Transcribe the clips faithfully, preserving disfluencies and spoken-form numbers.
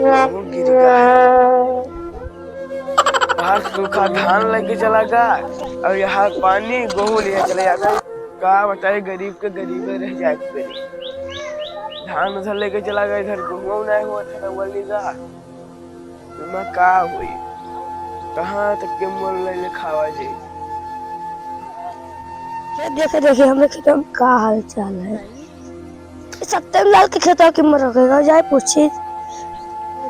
गेहूं गिर गया। वहाँ सूखा धान लेके चला गया और यहाँ पानी गेहूं लिए चले जाता है। का बताए, गरीब के गरीबे रह जाए के पड़ी। धान उधर लेके चला गया, इधर गेहूं नहीं हुआ था, रउआ लीगा। एमा का होई? कहाँ तक के मोल लइले खावा जाई? ये देखे, देखे, हमरे खेतवा में का हाल चाल है। ये सत्यम लाल के खेतवा के मोर रखेगा, जाए पूछी। ये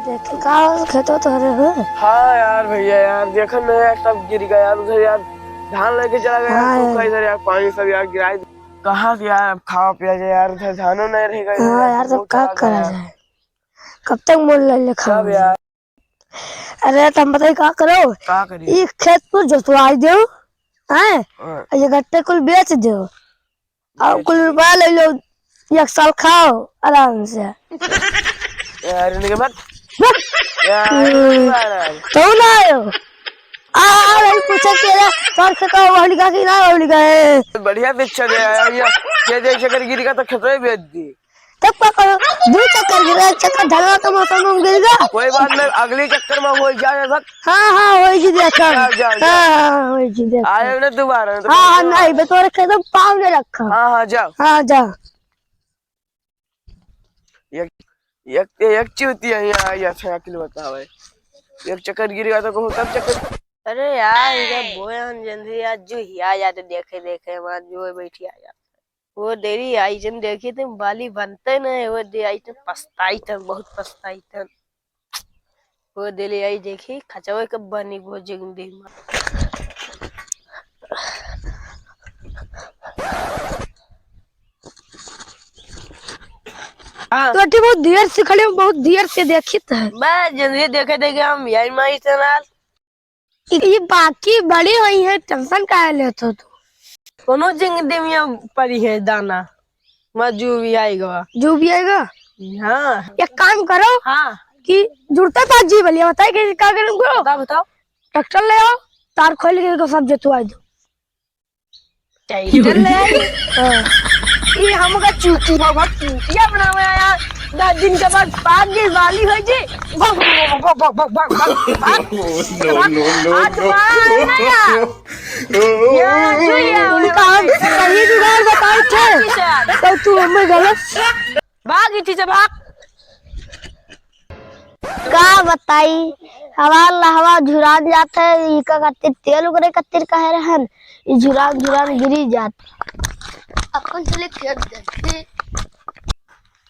देखे, का हाल खेतवा तोहरे हो? हाँ यार, भैया यार, देखन ना यार, सब गिर गया यार, उधर यार धान लेके चला गया यार, हाँ सूखा यार। इधर यार पानी सब यार गिराए। कहाँ से यार अब खावा पिया जाए यार, उधर धानो नहीं रहेगा हाँ यार, यार, सब बहुत का चला गया करा यार। जाए? कब तक मोल लइले खावा जाए? यार। अरे, तो हम बताई का करो? का करी? ई खेत को जोतवाई देउ, हैं? हाँ। और ये गट्टे कुल बेच देउ। और बेच कुल दे। रुपया ले लो, एक साल खाओ आराम से। यार, इनके बाद। बस। यार, हम्म। इनके बाद। तो ना आयो। आ, आ, भाई, पूछे के रे, तोर खेतवा ओहली का कि ना ओहली का है? बढ़िया पिक्चर है यार, ये, ये देख, अगर गिर गया तो खेतवा ही बेच दी। तब का करो? दू चक्कर गिरा, एक चक्कर ठंडा के मौसम में गिर गया। कोई बात नहीं, अगली चक्कर में हो जाए बस। हाँ, हाँ, वही जी देखा। जाओ, जाओ, जाओ। हाँ, हाँ, वही जी देखा। आए ना दोबारा, नहीं तो हाँ, हाँ, नहीं, बे तोरे खेत में पाँव नहीं रखा। हाँ, हाँ, जाओ। हाँ, जाओ। एक, एक, एक चूतिया यहाँ आई, अच्छा, अकेले बतावे। एक चक्कर गिर गया तो कहूँ, सब चक्कर। अरे यार, इधर बोए हम जल्दी आज जो ही आ जाते, देखे, देखे, वहाँ जो है बैठी आ जाते। वो देरी आई जन देखी तो बाली बनते न, वो दे आई तो पछताई तन, बहुत पछताई तन। वो देली आई देखी खचवे के बनी गो जिंदगी में। हाँ। तो अठी बहुत देर से खड़े हो, बहुत देर से देखित है। बस जल्दी देखे देखे हम यही माई से नाल। ई, ई बाकी बड़ी होई है, tension काहे लेत हो तू? कोनो जिंदगी में पड़ी है दाना, मैं जो भी आएगा। जो भी आएगा? हाँ। एक काम करो हाँ। कि जुड़ता था जी बलिया, बताए कैसे का करूँ करो? बताओ, बताओ। ट्रैक्टर ले आओ, तार खोल के इनको सब जोतवाई दो। ट्रैक्टर ले आई? हाँ। ये हमका चूती बाबा चूतिया बनावे आया। दस दिन के बाद पाक गई वाली हो जी। भग, भग, भग, भग, भग, भग, भग। No, no, no, आज no। मार ना यार। यार, जो यार, उनका हम सही जुगाड़ बताए थे, तो तू हमें गलत। भाग इठी से, भाग। का बताई, हमार लहवा झुरान जात है, इका खातिर तेल ओकरे खातिर कहे रहन, ई झुरान झुरान गिरी जात। अपन चले खेत देखते।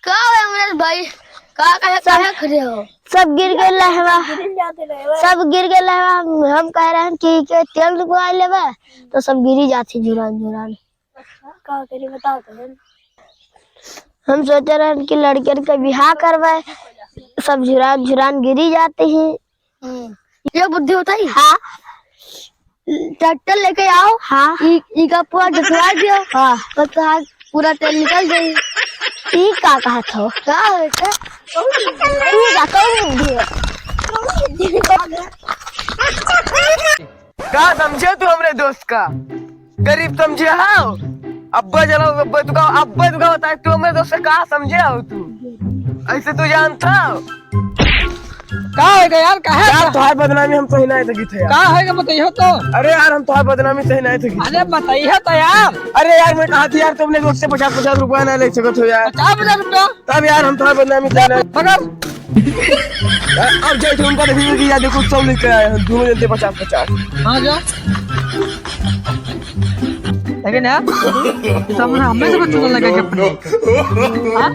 का है अमरेश भाई, का कहे, सब, काहे खड़े हो? सब गिर गए लहवा, गिर जाते रहे। सब गिर गए लहवा, हम, हम कह रहे हैं कि, कि तेल डुबवा लेबे, तो सब गिरी जाती झुरान झुरान। का करी बताओ तो हम। हम सोचे रहन कि लड़कियन के बियाह करवाए, सब झुरान झुरान गिरी जाती ही। हम्म। ये बुद्धि बताई? हाँ। ट्रैक्टर लेके आओ। हाँ। ई, ई का पूरा जोतवा दियो। हाँ। और तो आज पूरा तेल निकल जाई। ई का कहत हो? का हो बेटा? ई का कौन बुद्धि है? का समझे तू हमरे दोस्त का? गरीब समझे हो? अब्बे जलाओ, अब्बे तू का, अब्बे तू का बताए, तू हमरे दोस्त से का समझे हो तू? ऐसे तू जानता हो? का होएगा यार, काहे यार, का? तोहार बदनामी हम सही नहीं देखी थे यार। का होएगा बताइए तो। अरे यार, हम तोहार बदनामी सही नहीं देखी थे। अरे बताइए तो यार। अरे यार, मैं कहा थी यार, तुमने दोस्त से पचास पचास रुपया नहीं ले सकत हो यार। पचास पचास रुपया? तब यार हम तोहार बदनामी सही नहीं। पकड़। अब जाए थे उनका देखिए कि यार देखो सौ लेके आए हैं, दोनों जन थे पचास पचास। हाँ, जा। लेकिन यार, सामने हमें तो कुछ लगा के अपने। हाँ?